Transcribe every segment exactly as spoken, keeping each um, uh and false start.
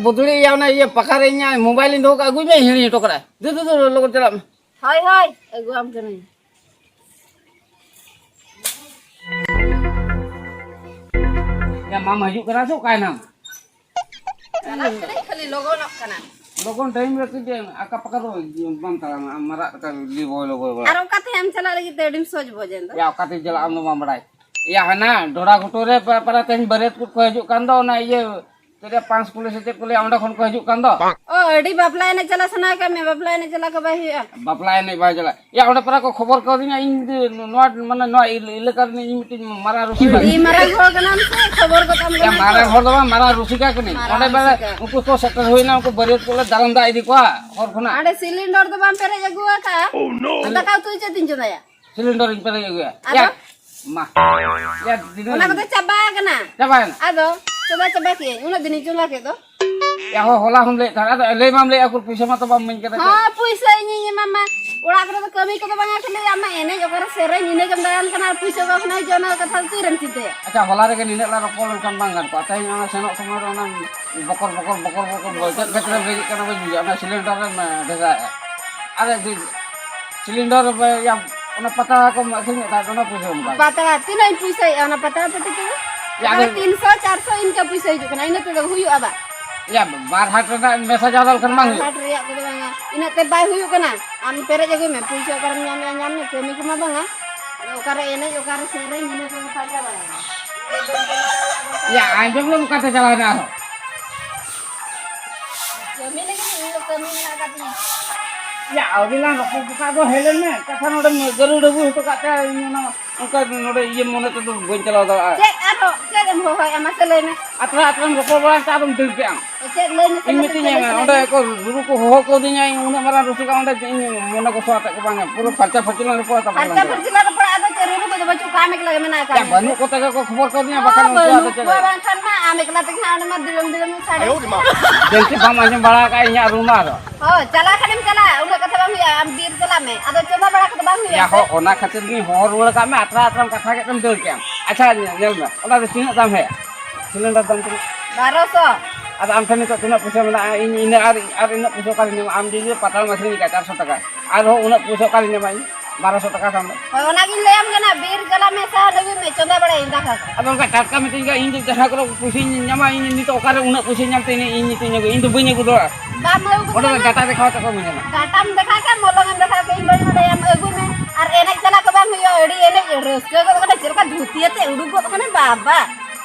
ᱵᱚᱫᱲᱤ ᱭᱟ, ᱚᱱᱟ ᱤᱭᱟᱹ ᱯᱟᱠᱟ ᱨᱮ ᱤᱧᱟᱹᱜ ᱢᱳᱵᱟᱭᱤᱞ ᱤᱧ ᱫᱚᱦᱚ ᱠᱟᱜᱼᱟ, ᱟᱹᱜᱩᱭ ᱢᱮ, ᱦᱤᱲᱤᱧ ᱦᱚᱴᱚ ᱠᱟᱜᱼᱟ᱾ ᱫᱩ, ᱫᱩ, ᱫᱩ, ᱞᱚᱜᱚᱱ ᱪᱟᱞᱟᱜ ᱢᱮ᱾ ᱦᱳᱭ, ᱦᱳᱭ, ᱟᱹᱜᱩᱣᱟᱢ ᱠᱟᱹᱱᱟᱹᱧ᱾ ᱭᱟ, ᱢᱟᱢ ᱦᱤᱡᱩᱜ ᱠᱟᱱᱟ ᱥᱮ ᱚᱠᱟᱭᱱᱟᱢ? ᱪᱟᱞᱟᱜ ᱠᱟᱹᱱᱟᱹᱧ, ᱠᱷᱟᱹᱞᱤ ᱞᱚᱜᱚᱱᱚᱜ ᱠᱟᱱᱟ᱾ ᱞᱚᱜᱚᱱ ᱴᱟᱭᱤᱢ ᱨᱮ ᱠᱟᱹᱡ ᱟᱠᱟ ᱯᱟᱠᱟ ᱫᱚ ᱵᱟᱢ ᱛᱟᱲᱟᱢᱟ, ᱟᱢ ᱢᱟᱨᱟᱜ ᱞᱮᱠᱟ ᱞᱤ ᱵᱚᱭ ᱞᱚ ᱵᱚᱭ ᱵᱚᱭ᱾ ᱟᱨ ᱚᱠᱟ ᱛᱮ ᱟᱢ ᱪᱟᱞᱟᱜ ᱞᱟᱹᱜᱤᱫ ᱛᱮ ᱟᱹᱰᱤᱢ ᱥᱚᱡᱽ ᱵᱚᱡᱽ ᱮᱱ ᱫᱚ? ᱭᱟ, ᱚᱠᱟ ᱛᱮᱧ ᱪᱟᱞᱟᱜᱼᱟ ᱟᱢ ᱫᱚ ᱵᱟᱢ ᱵᱟᱲᱟᱭ? ᱭᱟ, ᱦᱟᱱᱟ ᱰᱚᱰᱟ ᱜᱷᱩᱴᱩ ᱨᱮ ᱯᱟ-, ᱯᱟᱨᱟ ᱛᱮᱦᱮᱧ ᱵᱟᱹᱨᱭᱟᱹᱛ ᱠᱩᱲᱤ ᱠᱚ ᱦᱤᱡᱩᱜ ᱠᱟᱱ ᱫᱚ, ᱚᱱᱟ ᱤᱭᱟᱹ ᱪᱮᱫ ᱨᱮ ᱯᱟᱸᱥ ᱠᱩᱞᱤ ᱥᱮ ᱪᱮᱫ ᱠᱚ ᱞᱟᱹᱭᱟ, ᱚᱸᱰᱮ ᱠᱷᱚᱱ ᱠᱚ ᱦᱤᱡᱩᱜ ᱠᱟᱱ ᱫᱚ᱾ ᱚ, ᱟᱹᱰᱤ ᱵᱟᱯᱞᱟ ᱮᱱᱮᱡ ᱪᱟᱞᱟᱜ ᱥᱟᱱᱟ ᱠᱟᱜ ᱢᱮ, ᱵᱟᱯᱞᱟ ᱮᱱᱮᱡ ᱪᱟᱞᱟᱜ ᱠᱚ ᱵᱟᱭ ᱦᱩᱭᱩᱜᱼᱟ᱾ ᱵᱟᱯᱞᱟ ᱮᱱᱮᱡ ᱵᱟᱭ ᱪᱟᱞᱟᱜ᱾ ᱭᱟ, ᱚᱸᱰᱮ ᱯᱟᱨᱟ ᱠᱚ ᱠᱷᱚᱵᱚᱨ ᱠᱟᱣᱫᱤᱧᱟ, ᱤᱧ ᱫᱚ ᱱᱚᱣᱟ, ᱢᱟᱱᱮ, ᱱᱚᱣᱟ ᱤᱞ-, ᱮᱞᱟᱠᱟ ᱨᱤᱱᱤᱡ ᱤᱧ ᱢᱤᱫᱴᱤᱡ ᱢᱟᱨᱟᱝ ᱨᱩᱥᱤᱠᱟ᱾ ᱟᱹᱰᱤ ᱢᱟᱨᱟᱝ ᱦᱚᱲ ᱠᱟᱱᱟᱢ ᱥᱮ, ᱠᱷᱚᱵᱚᱨ ᱜᱚᱫᱟᱢ ᱭᱟ, ᱠᱟᱱᱟ ᱢᱟᱨᱟᱝ ᱠᱚ᱾ ᱦᱚᱲ ᱫᱚ ᱵᱟᱝ, ᱢᱟᱨᱟᱝ ᱨᱩᱥᱤᱠᱟ ᱠᱟᱹᱱᱟᱹᱧ᱾ ᱢᱟᱨᱟᱝ ᱚᱸᱰᱮ ᱵᱮᱲᱟ ᱨᱩᱥᱤᱠᱟ᱾ ᱩᱱᱠᱩ ᱠᱚ ᱥᱮᱴᱮᱨ ᱦᱩᱭᱱᱟ, ᱩᱱᱠᱩ ᱵᱟᱹᱨᱭᱟᱹᱛ ᱠᱚᱞᱮ ᱫᱟᱨᱟᱢ ᱫᱟ ᱤᱫᱤ ᱠᱚᱣᱟ ᱦᱚᱨ ᱠᱷᱚᱱᱟᱜ᱾ ᱟᱸᱰᱮ ᱥᱤᱞᱤᱱᱰᱟᱨ ᱫᱚ ᱵᱟᱢ ᱯᱮᱨᱮᱡ ᱟᱹᱜᱩ ᱟᱠᱟᱫᱼᱟ? ᱫᱟᱠᱟ ᱩᱛᱩ ᱪᱮᱫ ᱤᱧ ᱪᱚᱸᱫᱟᱭᱟ? ᱥᱤᱞᱤᱱᱰᱟᱨ ᱤᱧ ᱯᱮᱨᱮᱡ ᱟᱹᱜᱩᱭᱟ᱾ ᱟᱫᱚ? ᱭᱟ, ᱢᱟ᱾ ᱭᱟ, ᱫᱤᱱᱟᱹᱢ ᱚᱱᱟ ᱠᱚᱫᱚ ᱪᱟᱵᱟ ᱟᱠᱟᱱᱟ᱾ ᱪᱟᱵᱟᱭᱮᱱᱟ? ᱟᱫᱚ ᱪᱚᱸᱫᱟ ᱪᱟᱵᱟ ᱠᱮᱜᱼᱟᱹᱧ, ᱩᱱᱟᱹᱜ ᱫᱤᱱᱤᱧ ᱪᱚᱸᱫᱟ ᱠᱮᱫ ᱫᱚ᱾ ᱭᱟ ᱦᱳ, ᱦᱚᱞᱟ ᱦᱚᱸᱢ ᱞᱟᱹᱭᱮᱫ ᱛᱟᱦᱮᱸᱫ, ᱟᱫᱚ ᱞᱟᱹᱭ ᱢᱟᱢ ᱞᱟᱹᱭᱮᱫᱼᱟ, ᱩᱠᱩᱨ ᱯᱩᱭᱥᱟᱹ ᱢᱟᱛᱚ ᱵᱟᱢ ᱤᱢᱟᱹᱧ ᱠᱟᱱᱟ ᱪᱮᱫ? ᱦᱚᱸ, ᱯᱩᱭᱥᱟᱹ ᱤᱧᱤᱧ ᱮᱢᱟᱢᱟ᱾ ᱚᱲᱟᱜ ᱠᱚᱨᱮ ᱫᱚ ᱠᱟᱹᱢᱤ ᱠᱚᱫᱚ ᱵᱟᱝᱟ, ᱠᱷᱟᱹᱞᱤ ᱟᱢᱟᱜ ᱮᱱᱮᱡ ᱚᱠᱟᱨᱮ ᱥᱮᱨᱮᱧ ᱤᱱᱟᱹ ᱜᱮᱢ ᱫᱟᱬᱟᱱ ᱠᱟᱱᱟ, ᱟᱨ ᱯᱩᱭᱥᱟᱹ ᱚᱠᱟ ᱠᱷᱚᱱᱟᱜ ᱦᱤᱡᱩᱜᱼᱟ ᱚᱱᱟ ᱠᱟᱛᱷᱟ ᱫᱚ ᱛᱤᱨᱮᱢ ᱪᱤᱱᱛᱟᱹᱭᱟ? ᱟᱪᱪᱷᱟ, ᱦᱚᱞᱟ ᱨᱮᱜᱮ ᱱᱤᱱᱟᱹᱜ ᱞᱟᱝ ᱨᱚᱯᱚᱲ ᱞᱮᱱᱠᱷᱟᱱ ᱵᱟᱝ ᱜᱟᱱ ᱠᱚᱜᱼᱟ? ᱛᱮᱦᱮᱧ ᱚᱱᱟ ᱥᱮᱱᱚᱜ ᱥᱚᱢᱚᱭ ᱨᱮ ᱚᱱᱟ ᱵᱚᱠᱚᱨ, ᱵᱚᱠᱚᱨ, ᱵᱚᱠᱚᱨ, ᱵᱚᱠᱚᱨ, ᱪᱮᱫ ᱠᱷᱟᱹᱛᱤᱨᱮᱢ ᱨᱮᱡᱮᱫ ᱠᱟᱱᱟ ᱵᱟᱹᱧ ᱵᱩᱡᱷᱟᱹᱣᱟ, ᱚᱱᱟ ᱥᱤᱞᱤᱱᱰᱟᱨ ᱨᱮᱢ ᱰᱷᱮᱥᱟᱭᱮᱫᱼᱟ᱾ ᱟᱨᱮ, ᱥᱤᱞᱤᱱᱰᱟᱨ ᱨᱮ, ᱭᱟ, ᱚᱱᱟ ᱯᱟᱛᱲᱟ ᱠᱚᱢ ᱟᱹᱠᱷᱨᱤᱧᱮᱫ ᱛᱟᱦᱮᱸᱫ, ᱚᱱᱟ ᱯᱩᱭᱥᱟᱹ ᱮᱢ ᱠᱟᱣᱫᱤᱧᱟ᱾ ᱯᱟᱛᱲᱟ ᱛᱤᱱᱟᱹᱜ ᱤᱧ ᱯᱩᱭᱥᱟᱹᱭᱮᱫᱼᱟ ᱚᱱᱟ ᱯᱟᱛᱲᱟ ᱯᱟᱹᱴᱤ ᱛᱮᱜᱮ? ᱭᱟ, ᱚᱱᱟ ᱟᱫᱚ ᱛᱤᱱᱥᱚ, ᱪᱟᱨᱥᱚ ᱤᱱᱠᱟᱹ ᱯᱩᱭᱥᱟᱹ ᱦᱤᱡᱩᱜ ᱠᱟᱱᱟ, ᱤᱱᱟᱹ ᱛᱮᱫᱚ ᱦᱩᱭᱩᱜᱼᱟ ᱵᱟ? ᱭᱟ, ᱵᱟᱨ ᱦᱟᱴ ᱨᱮᱱᱟᱜ ᱢᱮᱥᱟ ᱡᱟᱣᱨᱟ ᱞᱮᱠᱷᱟᱱ ᱵᱟᱝ ᱦᱩᱭᱩᱜᱼᱟ? ᱦᱟᱴ ᱨᱮᱭᱟᱜ ᱠᱚᱫᱚ ᱵᱟᱝᱟ, ᱤᱱᱟᱹᱜ ᱛᱮ ᱵᱟᱭ ᱦᱩᱭᱩᱜ ᱠᱟᱱᱟ᱾ ᱟᱢ ᱯᱮᱨᱮᱡ ᱟᱹᱜᱩᱭ ᱢᱮ, ᱯᱩᱭᱥᱟᱹ ᱚᱠᱟᱨᱮᱢ ᱧᱟᱢᱮᱜᱼᱟ, ᱧᱟᱢ ᱢᱮ, ᱠᱟᱹᱢᱤ ᱠᱚᱢᱟ ᱵᱟᱝᱟ᱾ ᱟᱫᱚ ᱚᱠᱟᱨᱮ ᱮᱱᱮᱡ, ᱚᱠᱟᱨᱮ ᱥᱮᱨᱮᱧ, ᱤᱱᱟᱹ ᱠᱚᱜᱮ ᱯᱟᱸᱡᱟ ᱵᱟᱲᱟᱭᱟ᱾ ᱭᱟ, ᱟᱸᱡᱚᱢ ᱞᱮᱢ ᱚᱠᱟᱛᱮ ᱪᱟᱞᱟᱣ ᱮᱱᱟ ᱟᱨᱦᱚᱸ? ᱠᱟᱹᱢᱤ ᱞᱟᱹᱜᱤᱫ ᱤᱧ ᱫᱚ ᱠᱟᱹᱢᱤ ᱢᱮᱱᱟᱜ ᱟᱠᱟᱫ ᱛᱤᱧᱟ᱾ ᱭᱟ, ᱟᱹᱣᱨᱤ ᱞᱟᱝ ᱨᱚᱯᱚᱲ ᱜᱚᱴᱟ ᱫᱚ ᱦᱮᱡ ᱞᱮᱱ ᱢᱮ᱾ ᱠᱟᱛᱷᱟ ᱱᱚᱰᱮ ᱜᱟᱹᱨᱩᱰ ᱟᱹᱜᱩ ᱦᱚᱴᱚ ᱠᱟᱜ ᱛᱮ ᱤᱧ ᱚᱱᱟ ᱚᱱᱠᱟ ᱱᱚᱰᱮ ᱤᱭᱟᱹ ᱢᱚᱱᱮ ᱛᱮᱫᱚ ᱵᱟᱹᱧ ᱪᱟᱞᱟᱣ ᱫᱟᱲᱮᱭᱟᱜᱼᱟ᱾ ᱪᱮᱫ ᱟᱨᱦᱚᱸ ᱪᱮᱫ ᱮᱢ ᱦᱚᱦᱚᱭᱟ ᱢᱟᱥᱮ ᱞᱟᱹᱭ ᱢᱮ? ᱟᱛᱨᱟ ᱟᱛᱨᱟᱢ ᱨᱚᱯᱚᱲ ᱵᱟᱲᱟ ᱠᱟᱛᱮ ᱟᱫᱚᱢ ᱫᱟᱹᱲ ᱠᱮᱜᱼᱟᱢ᱾ ᱪᱮᱫ ᱞᱟᱹᱭ ᱢᱮᱥᱮ ᱤᱧ ᱢᱟᱥᱮ ᱢᱤᱛᱟᱹᱧ ᱪᱮᱫ ᱮᱢ ᱞᱟᱹᱭ ᱚᱸᱰᱮ ᱥᱟᱱᱟᱭᱮᱫ ᱠᱚ ᱨᱩᱨᱩ ᱠᱚ ᱦᱚᱦᱚ ᱠᱟᱣᱫᱤᱧᱟ, ᱤᱧ ᱩᱱᱟᱹᱜ ᱢᱟᱨᱟᱝ ᱨᱩᱥᱤᱠᱟ ᱚᱸᱰᱮ ᱤᱧ ᱢᱚᱱᱮ ᱠᱚ ᱥᱚ ᱟᱛᱮ ᱠᱚ ᱵᱟᱝ ᱯᱩᱨᱟᱹ ᱯᱷᱟᱨᱪᱟ ᱯᱷᱟᱹᱨᱪᱤ ᱞᱟᱝ ᱨᱚᱯᱚᱲᱟ ᱛᱟᱯᱚᱨ ᱢᱮ᱾ ᱯᱷᱟᱨᱪᱟ ᱞᱟᱝ ᱯᱷᱟᱹᱨᱪᱤ ᱞᱟᱝ ᱨᱚᱯᱚᱲᱟ, ᱟᱫᱚ ᱪᱮᱫ ᱨᱩᱨᱩ ᱠᱚᱫᱚ ᱵᱟᱹᱪᱩᱜ ᱠᱚᱣᱟ, ᱟᱢ ᱮᱠᱞᱟ ᱜᱮ ᱢᱮᱱᱟᱜ ᱟᱠᱟᱫ ᱭᱟ, ᱢᱮᱭᱟ᱾ ᱵᱟᱹᱱᱩᱜ ᱠᱚ ᱛᱮᱜᱮ ᱠᱚ ᱠᱷᱚᱵᱚᱨ ᱠᱟᱣᱫᱤᱧᱟ, ᱚ, ᱵᱟᱠᱷᱟᱱ ᱩᱱᱠᱩ ᱟᱫᱚ ᱵᱟᱹᱱᱩᱜ ᱪᱮᱫ ᱠᱚᱣᱟ ᱞᱟᱹᱜᱤᱫ? ᱵᱟᱝᱠᱷᱟᱱ ᱢᱟ ᱟᱢ ᱮᱠᱞᱟ ᱛᱮᱜᱮ ᱦᱟᱸᱜ ᱚᱸᱰᱮ ᱢᱟ ᱫᱤᱲᱚᱢ ᱫᱤᱲᱚᱢ ᱮᱢ ᱥᱟᱰᱮ᱾ ᱵᱮᱱᱴᱤ ᱵᱟᱢ ᱟᱸᱡᱚᱢ ᱵᱟᱲᱟ ᱟᱠᱟᱫᱼᱟ ᱤᱧᱟᱹᱜ ᱨᱩ ᱢᱟ ᱟᱨᱚ? ᱦᱳᱭ, ᱪᱟᱞᱟᱜ ᱠᱷᱟᱱᱮᱢ ᱪᱟᱞᱟᱜ, ᱩᱱᱟᱹᱜ ᱠᱟᱛᱷᱟ ᱵᱟᱝ ᱦᱩᱭᱩᱜᱼᱟ, ᱟᱢ ᱵᱤᱨ ᱪᱟᱞᱟᱜ ᱢᱮ, ᱟᱫᱚ ᱪᱚᱸᱫᱟ ᱵᱟᱲᱟ ᱠᱚᱫᱚ ᱵᱟᱝ ᱦᱩᱭᱩᱜᱼᱟ ᱭᱟ ᱥᱮ? ᱦᱚ, ᱚᱱᱟ ᱠᱷᱟᱹᱛᱤᱨ ᱜᱤᱧ ᱦᱚᱦᱚ ᱨᱩᱣᱟᱹᱲ ᱟᱠᱟᱫ ᱢᱮ, ᱟᱛᱨᱟ ᱟᱛᱨᱟᱢ ᱠᱟᱛᱷᱟ ᱠᱮᱫ ᱛᱮᱢ ᱫᱟᱹᱲ ᱠᱮᱜᱼᱟᱢ᱾ ᱟᱪᱪᱷᱟ, ᱧᱮ-, ᱧᱮᱞ ᱢᱮ, ᱚᱱᱟ ᱫᱚ ᱛᱤᱱᱟᱹᱜ ᱫᱟᱢ ᱦᱮᱡ? ᱵᱟᱨᱚᱥᱚ᱾ ᱟᱫᱚ ᱟᱢ ᱴᱷᱮᱱ ᱱᱤᱛᱚᱜ ᱛᱤᱱᱟᱹᱜ ᱯᱩᱭᱥᱟᱹ ᱢᱮᱱᱟᱜᱼᱟ? ᱤᱧ ᱤᱱᱟᱹ ᱟᱨ, ᱟᱨ ᱤᱱᱟᱹᱜ ᱯᱩᱭᱥᱟᱹ ᱚᱠᱟᱨᱮᱧ ᱧᱟᱢᱟ? ᱟᱢ ᱡᱩᱫᱤ ᱯᱟᱛᱲᱟᱢ ᱟᱹᱠᱷᱨᱤᱧ ᱠᱷᱟᱡ ᱪᱟᱨᱥᱚ ᱴᱟᱠᱟ, ᱟᱨᱦᱚᱸ ᱩᱱᱟᱹᱜ ᱯᱩᱭᱥᱟᱹ ᱚᱠᱟᱨᱮᱧ ᱧᱟᱢᱟ ᱤᱧ? ᱵᱟᱨᱚᱥᱚ ᱴᱟᱠᱟ ᱠᱷᱟᱱ ᱫᱚ᱾ ᱦᱳᱭ, ᱚᱱᱟᱜᱤᱧ ᱞᱟᱹᱭᱟᱢ ᱠᱟᱱᱟ, ᱵᱤᱨ ᱪᱟᱞᱟᱜ ᱢᱮ, ᱥᱟᱦᱟᱱ ᱟᱹᱜᱩᱭ ᱢᱮ, ᱪᱚᱸᱫᱟ ᱵᱟᱲᱟᱭᱟᱹᱧ ᱫᱟᱠᱟ ᱠᱚ᱾ ᱟᱫᱚ ᱚᱱᱠᱟ ᱴᱟᱴᱠᱟ ᱢᱤᱛᱟᱹᱧ ᱠᱷᱟᱡ, ᱤᱧ ᱫᱚ ᱡᱟᱦᱟᱸ ᱠᱚᱨᱮ ᱯᱩᱭᱥᱟᱹᱧ ᱧᱟᱢᱟ, ᱤᱧ ᱱᱤᱛᱚᱜ ᱚᱠᱟᱨᱮ ᱩᱱᱟᱹᱜ ᱯᱩᱭᱥᱟᱹᱧ ᱧᱟᱢ ᱛᱮ ᱤᱧ, ᱤᱧ ᱱᱤᱛᱚᱜ ᱤᱧ ᱟᱹᱜᱩᱭᱟ? ᱤᱧ ᱫᱚ ᱵᱟᱹᱧ ᱟᱹᱜᱩ ᱫᱟᱲᱮᱭᱟᱜᱼᱟ᱾ ᱵᱟᱢ ᱟᱹᱜᱩ ᱚᱸᱰᱮ ᱫᱚ ᱠᱟᱛᱮ ᱰᱟᱴᱟ ᱫᱮᱠᱷᱟᱣ ᱠᱟᱛᱮ ᱠᱚ ᱤᱢᱟᱹᱧᱟ ᱱᱟ᱾ ᱰᱟᱴᱟᱢ ᱫᱮᱠᱷᱟᱣ ᱠᱷᱟᱱ, ᱢᱚᱞᱚᱝ ᱮᱢ ᱫᱮᱠᱷᱟᱣ ᱠᱷᱟᱱ, ᱤᱧ ᱵᱟᱹᱧ ᱵᱟᱲᱟᱭᱟ, ᱟᱢ ᱟᱹᱜᱩᱭ ᱢᱮ᱾ ᱟᱨ ᱮᱱᱮᱡ ᱪᱟᱞᱟᱜ ᱠᱚ ᱵᱟᱝ ᱦᱩᱭᱩᱜᱼᱟ, ᱟᱹᱰᱤ ᱮᱱᱮᱡ ᱨᱟᱹᱥᱠᱟᱹ ᱜᱚᱫ ᱠᱟᱱᱟ, ᱪᱮᱫ ᱞᱮᱠᱟ ᱫᱷᱩᱛᱤ ᱟᱛᱮ ᱩᱰᱩᱠ ᱜᱚᱫ ᱠᱟᱱᱟ ᱵᱟᱵᱟ᱾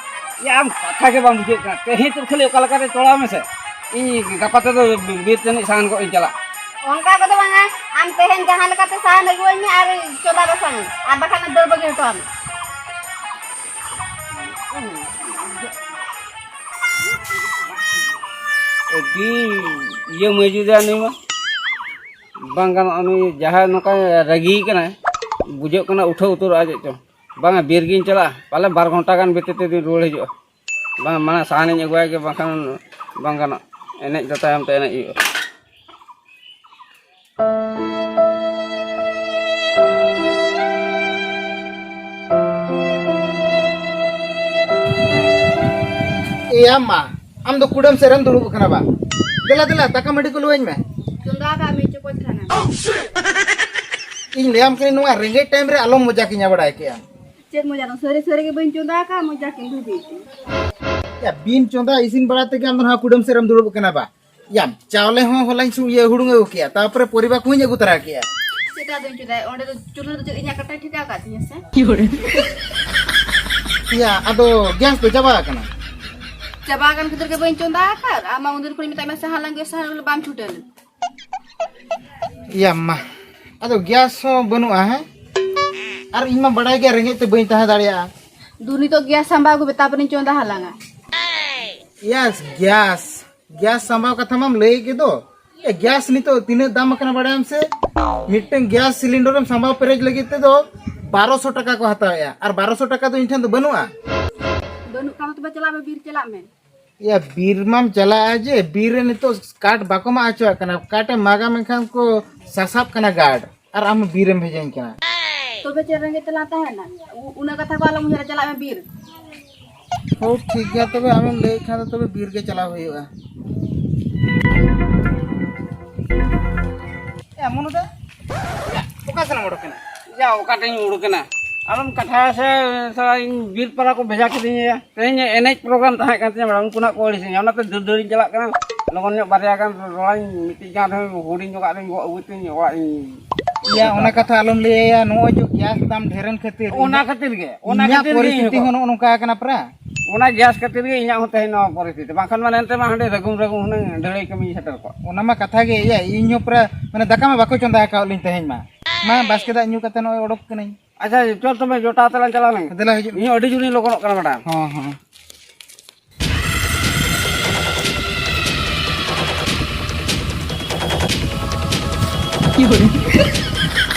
ᱭᱟ, ᱟᱢ ᱠᱟᱛᱷᱟ ᱜᱮ ᱵᱟᱢ ᱵᱩᱡᱷᱟᱹᱣ ᱠᱟᱱᱟ, ᱛᱮᱦᱮᱧ ᱛᱚ ᱠᱷᱟᱹᱞᱤ ᱚᱠᱟ ᱞᱮᱠᱟᱛᱮ ᱛᱚᱲᱟᱣ ᱢᱮᱥᱮ, ᱤᱧ ᱜᱟᱯᱟ ᱛᱮᱫᱚ ᱵᱤᱨ ᱛᱮ ᱥᱟᱦᱟᱱ ᱜᱚᱜ ᱤᱧ ᱪᱟᱞᱟᱜ᱾ ᱚᱱᱠᱟ ᱠᱚᱫᱚ ᱵᱟᱝᱟ, ᱟᱢ ᱛᱮᱦᱮᱧ ᱡᱟᱦᱟᱸ ᱞᱮᱠᱟᱛᱮ ᱥᱟᱦᱟᱱ ᱟᱹᱜᱩᱣᱟᱹᱧ ᱢᱮ ᱟᱨ ᱪᱚᱸᱫᱟ ᱵᱟᱥᱟᱝ ᱟᱹᱧ, ᱟᱨ ᱵᱟᱠᱷᱟᱱ ᱫᱟᱹᱲ ᱵᱟᱹᱜᱤ ᱦᱚᱴᱚ ᱟᱢ᱾ ᱟᱹᱰᱤ ᱤᱭᱟᱹ ᱢᱟᱹᱭᱡᱩ ᱫᱟ ᱱᱩᱭ ᱢᱟ᱾ ᱵᱟᱝ ᱜᱟᱱᱚᱜᱼᱟ, ᱱᱩᱭ ᱡᱟᱦᱟᱸᱭ ᱱᱚᱝᱠᱟᱭ ᱨᱟᱹᱜᱤ ᱠᱟᱱᱟᱭ, ᱵᱩᱡᱷᱟᱹᱜ ᱠᱟᱱᱟ ᱩᱴᱷᱟᱹᱣ ᱩᱛᱟᱹᱨᱚᱜᱼᱟ ᱪᱮᱫ ᱪᱚᱝ᱾ ᱵᱟᱝᱟ, ᱵᱤᱨ ᱜᱤᱧ ᱪᱟᱞᱟᱜᱼᱟ, ᱯᱟᱞᱮ ᱵᱟᱨ ᱜᱷᱚᱱᱴᱟ ᱜᱟᱱ ᱵᱷᱤᱛᱤᱨ ᱛᱮᱫᱚᱧ ᱨᱩᱣᱟᱹᱲ ᱦᱤᱡᱩᱜᱼᱟ᱾ ᱵᱟᱝ, ᱢᱟᱲᱟᱝ ᱥᱟᱦᱟᱱᱤᱧ ᱟᱹᱜᱩᱣᱟᱭ ᱜᱮ, ᱵᱟᱝᱠᱷᱟᱱ ᱵᱟᱝ ᱜᱟᱱᱚᱜ, ᱮᱱᱮᱡ ᱫᱚ ᱛᱟᱭᱚᱢ ᱛᱮ ᱮᱱᱮᱡ ᱦᱩᱭᱩᱜᱼᱟ᱾ ᱮᱭᱟ ᱢᱟ, ᱟᱢ ᱫᱚ ᱠᱩᱰᱟᱹᱢ ᱥᱮᱫ ᱨᱮᱢ ᱫᱩᱲᱩᱵ ᱟᱠᱟᱱᱟ ᱵᱟ? ᱫᱮᱞᱟ, ᱫᱮᱞᱟ, ᱫᱟᱠᱟ ᱢᱟᱹᱰᱤ ᱠᱚ ᱞᱩᱣᱟᱹᱧ ᱢᱮ᱾ ᱪᱚᱸᱫᱟ ᱠᱟᱜ ᱢᱮ, ᱪᱚᱠᱚᱡ ᱠᱷᱟᱱᱟ᱾ ᱤᱧ ᱞᱟᱹᱭᱟᱢ ᱠᱟᱹᱱᱟᱹᱧ, ᱱᱚᱣᱟ ᱨᱮᱸᱜᱮᱡ ᱴᱟᱭᱤᱢ ᱨᱮ ᱟᱞᱚᱢ ᱢᱚᱡᱟ ᱠᱤᱧᱟ, ᱵᱟᱲᱟᱭ ᱠᱮᱜᱼᱟᱢ᱾ ᱪᱮᱫ ᱢᱚᱡᱟ ᱫᱚ? ᱥᱟᱹᱨᱤ ᱥᱟᱹᱨᱤ ᱜᱮ ᱵᱟᱹᱧ ᱪᱚᱸᱫᱟ ᱟᱠᱟᱫ, ᱢᱚᱡᱟ ᱠᱤᱧ ᱵᱷᱟᱹᱵᱤᱭᱮᱫ ᱛᱤᱧ᱾ ᱭᱟ, ᱵᱤᱱ ᱪᱚᱸᱫᱟ ᱤᱥᱤᱱ ᱵᱟᱲᱟ ᱛᱮᱜᱮ ᱟᱢ ᱫᱚ ᱱᱚᱣᱟ ᱠᱩᱰᱟᱹᱢ ᱥᱮᱫ ᱨᱮᱢ ᱫᱩᱲᱩᱵ ᱟᱠᱟᱱᱟ ᱵᱟ? ᱭᱟᱢ, ᱪᱟᱣᱞᱮ ᱦᱚᱸ ᱦᱚᱞᱟᱧ ᱥᱩ-, ᱤᱭᱟᱹ, ᱦᱩᱲᱩᱝ ᱟᱹᱜᱩ ᱠᱮᱜᱼᱟ, ᱛᱟᱯᱚᱨᱮ ᱯᱚᱨᱤᱵᱟ ᱠᱚᱦᱚᱸᱧ ᱟᱹᱜᱩ ᱛᱚᱨᱟ ᱠᱮᱜᱼᱟ᱾ ᱪᱮᱫᱟᱜ ᱫᱚᱧ ᱪᱚᱸᱫᱟᱭᱟ? ᱚᱸᱰᱮ ᱫᱚ ᱪᱩᱞᱦᱟᱹ ᱫᱚ ᱪᱮᱫ ᱤᱧᱟᱜ ᱠᱟᱴᱟᱭ ᱴᱷᱮᱠᱟᱣ ᱟᱠᱟᱫ ᱛᱤᱧᱟᱹ ᱥᱮ? ᱭᱟ, ᱟᱫᱚ ᱜᱮᱥ ᱫᱚ ᱪᱟᱵᱟ ᱟᱠᱟᱱᱟ᱾ ᱪᱟᱵᱟ ᱟᱠᱟᱱ ᱠᱷᱟᱹᱛᱤᱨ ᱜᱮ ᱵᱟᱹᱧ ᱪᱚᱸᱫᱟ ᱟᱠᱟᱫ᱾ ᱟᱢ ᱢᱟ ᱩᱱᱫᱤᱱ ᱠᱷᱚᱱᱤᱧ ᱢᱮᱛᱟᱫ ᱢᱮ ᱥᱟᱦᱟᱱ ᱞᱟᱝ ᱟᱹᱜᱩᱭᱟ, ᱥᱟᱦᱟᱱ ᱟᱹᱜᱩ ᱞᱟᱹᱜᱤᱫ ᱵᱟᱢ ᱪᱷᱩᱴᱟᱹᱣ ᱞᱮᱱ᱾ ᱭᱟ ᱢᱟ, ᱟᱫᱚ ᱜᱮᱥ ᱦᱚᱸ ᱵᱟᱹᱱᱩᱜᱼᱟ, ᱦᱮᱸ? ᱟᱨ ᱤᱧ ᱢᱟ ᱵᱟᱲᱟᱭ ᱜᱮᱭᱟ, ᱨᱮᱸᱜᱮᱡ ᱛᱮ ᱵᱟᱹᱧ ᱛᱟᱦᱮᱸ ᱫᱟᱲᱮᱭᱟᱜᱼᱟ᱾ ᱫᱩ ᱱᱤᱛᱚᱜ ᱜᱮᱥ ᱥᱟᱢᱵᱟᱣ ᱟᱹᱜᱩᱭ ᱢᱮ, ᱛᱟᱨᱯᱚᱨᱮᱧ ᱪᱚᱸᱫᱟ ᱦᱟᱞᱟᱝᱟ᱾ Yes, gas. ᱜᱮᱥ ᱥᱟᱢᱵᱟᱣ ᱠᱟᱛᱷᱟ ᱢᱟᱢ ᱞᱟᱹᱭ ᱜᱮ ᱫᱚ᱾ ᱮ, ᱜᱮᱥ ᱱᱤᱛᱚᱜ ᱛᱤᱱᱟᱹᱜ ᱫᱟᱢ ᱟᱠᱟᱱᱟ ᱵᱟᱲᱟᱭᱟᱢ ᱥᱮ? ᱢᱤᱫᱴᱟᱝ ᱜᱮᱥ ᱥᱤᱞᱤᱱᱰᱟᱨ ᱮᱢ ᱥᱟᱢᱵᱟᱣ ᱯᱮᱨᱮᱡ ᱞᱟᱹᱜᱤᱫ ᱛᱮᱫᱚ ᱵᱟᱨᱚᱥᱚ ᱴᱟᱠᱟ ᱠᱚ ᱦᱟᱛᱟᱣᱮᱜᱼᱟ, ᱟᱨ ᱵᱟᱨᱚᱥᱚ ᱴᱟᱠᱟ ᱫᱚ ᱤᱧ ᱴᱷᱮᱱ ᱫᱚ ᱵᱟᱹᱱᱩᱜᱼᱟ᱾ ᱵᱟᱹᱱᱩᱜ ᱠᱷᱟᱱ ᱫᱚ ᱛᱚᱵᱮ ᱪᱟᱞᱟᱜ ᱢᱮ, ᱵᱤᱨ ᱪᱟᱞᱟᱜ ᱢᱮ᱾ ᱭᱟ, ᱵᱤᱨ ᱢᱟᱢ ᱪᱟᱞᱟᱜᱼᱟ ᱡᱮ, ᱵᱤᱨ ᱨᱮ ᱱᱤᱛᱚᱜ ᱠᱟᱴ ᱵᱟᱠᱚ ᱢᱟᱜ ᱦᱚᱪᱚᱣᱟᱜ ᱠᱟᱱᱟ᱾ ᱠᱟᱴ ᱮᱢ ᱢᱟᱜᱟ ᱢᱮᱱᱠᱷᱟᱱ ᱠᱚ ᱥᱟᱥᱟᱵ ᱠᱟᱱᱟ ᱜᱟᱰ, ᱟᱨ ᱟᱢ ᱵᱤᱨ ᱮᱢ ᱵᱷᱮᱡᱟᱧ ᱠᱟᱱᱟ᱾ ᱛᱚᱵᱮ ᱪᱮᱫ ᱨᱮᱸᱜᱮᱡ ᱛᱮᱞᱟᱝ ᱛᱟᱦᱮᱱᱟ? ᱩ-, ᱩᱱᱟᱹᱜ ᱠᱟᱛᱷᱟ ᱠᱚ ᱟᱞᱚᱢ ᱩᱭᱦᱟᱹᱨᱟ, ᱪᱟᱞᱟᱜ ᱢᱮ ᱵᱤᱨ᱾ ᱦᱳ, ᱴᱷᱤᱠ ᱜᱮᱭᱟ, ᱛᱚᱵᱮ ᱟᱢᱮᱢ ᱞᱟᱹᱭᱮᱫ ᱠᱷᱟᱱ ᱫᱚ ᱛᱚᱵᱮ ᱵᱤᱨ ᱜᱮ ᱪᱟᱞᱟᱣ ᱦᱩᱭᱩᱜᱼᱟ᱾ ᱮ, ᱢᱚᱱᱩ ᱫᱟ, ᱭᱟ, ᱚᱠᱟ ᱥᱮᱱ ᱮᱢ ᱚᱰᱚᱠ ᱮᱱᱟ? ᱭᱟ, ᱚᱠᱟ ᱴᱷᱮᱱ ᱤᱧ ᱩᱰᱩᱠ ᱮᱱᱟ? ᱟᱞᱚᱢ ᱠᱟᱛᱷᱟᱭᱟ ᱥᱮ, ᱥᱟᱞᱟ ᱤᱧ ᱵᱤᱨ ᱯᱟᱨᱟ ᱠᱚ ᱵᱷᱮᱡᱟ ᱠᱤᱫᱤᱧᱟ᱾ ᱛᱮᱦᱮᱧ ᱮᱱᱮᱡ ᱯᱨᱳᱜᱨᱟᱢ ᱛᱟᱦᱮᱸ ᱠᱟᱱ ᱛᱤᱧᱟ, ᱵᱟᱲᱟ, ᱩᱱᱠᱩ ᱱᱟᱜ ᱠᱚ ᱟᱹᱲᱤᱥᱤᱧᱟ, ᱚᱱᱟᱛᱮ ᱫᱟᱹᱲ ᱫᱟᱹᱲᱤᱧ ᱪᱟᱞᱟᱜ ᱠᱟᱱᱟ᱾ ᱞᱚᱜᱚᱱ ᱧᱚᱜ ᱵᱟᱨᱭᱟ ᱜᱟᱱ ᱨᱚᱲᱟᱧ, ᱢᱤᱫᱴᱤᱡ ᱜᱟᱱ ᱦᱚᱸ ᱦᱩᱰᱤᱧ ᱧᱚᱜᱟᱜ ᱨᱤᱧ ᱜᱚᱜ ᱟᱹᱜᱩᱭ ᱛᱤᱧ ᱚᱲᱟᱜ ᱤᱧ᱾ ᱭᱟ, ᱚᱱᱟ ᱠᱟᱛᱷᱟ ᱟᱞᱚᱢ ᱞᱟᱹᱭᱟ, ᱱᱚᱜᱼᱚᱭ ᱡᱮ ᱜᱮᱥ ᱫᱟᱢ ᱰᱷᱮᱨᱮᱱ ᱠᱷᱟᱹᱛᱤᱨ ᱚᱱᱟ ᱤᱧᱟᱹᱜ, ᱠᱷᱟᱹᱛᱤᱨ ᱜᱮ, ᱚᱱᱟ ᱤᱧᱟᱹᱜ ᱠᱷᱟᱹᱛᱤᱨ ᱜᱮ ᱯᱚᱨᱤᱥᱛᱷᱤᱛᱤ ᱤᱧ ᱦᱚᱸ ᱱᱚᱜᱼᱚ ᱱᱚᱝᱠᱟ ᱟᱠᱟᱱᱟ ᱯᱨᱟ᱾ ᱚᱱᱟ ᱜᱮᱥ ᱠᱷᱟᱹᱛᱤᱨ ᱜᱮ ᱤᱧᱟᱹᱜ ᱦᱚᱸ ᱛᱮᱦᱮᱧ ᱱᱚᱣᱟ ᱯᱚᱨᱤᱥᱛᱷᱤᱛᱤ, ᱵᱟᱝᱠᱷᱟᱱ ᱢᱟ ᱮᱱᱛᱮ ᱢᱟ ᱦᱟᱸᱰᱮ ᱨᱟᱹᱜᱩᱢ ᱨᱟᱹᱜᱩᱢ ᱦᱩᱱᱟᱹᱝ ᱰᱷᱟᱹᱲᱟᱹᱭ ᱠᱟᱹᱢᱤᱧ ᱥᱮᱴᱮᱨ ᱠᱚᱜ᱾ ᱚᱱᱟ ᱢᱟ ᱠᱟᱛᱷᱟ ᱜᱮ, ᱤᱭᱟᱹ, ᱤᱧ ᱦᱚᱸ ᱯᱨᱟ, ᱢᱟᱱᱮ, ᱫᱟᱠᱟ ᱢᱟ ᱵᱟᱠᱚ ᱪᱚᱸᱫᱟ ᱟᱠᱟᱫ ᱞᱤᱧ ᱛᱮᱦᱮᱧ ᱢᱟ᱾ ᱢᱟ, ᱵᱟᱥᱠᱮ ᱫᱟᱜ ᱧᱩ ᱠᱟᱛᱮ ᱱᱚᱜᱼᱚᱭ ᱚᱰᱚᱠ ᱠᱟᱹᱱᱟᱹᱧ᱾ ᱟᱪᱪᱷᱟ, ᱪᱚᱞ ᱛᱚᱵᱮ, ᱡᱚᱴᱟᱣ ᱛᱟᱞᱟᱝ ᱪᱟᱞᱟᱣ ᱞᱮᱱ᱾ ᱫᱮᱞᱟ, ᱦᱤᱡᱩᱜ ᱢᱮ᱾ ᱤᱧ ᱦᱚᱸ ᱟᱹᱰᱤ ᱡᱳᱨᱤᱧ ᱞᱚᱜᱚᱱᱚᱜ ᱠᱟᱱᱟ, ᱢᱮᱰᱟᱢ᱾ ᱦᱚᱸ, ᱦᱚᱸ᱾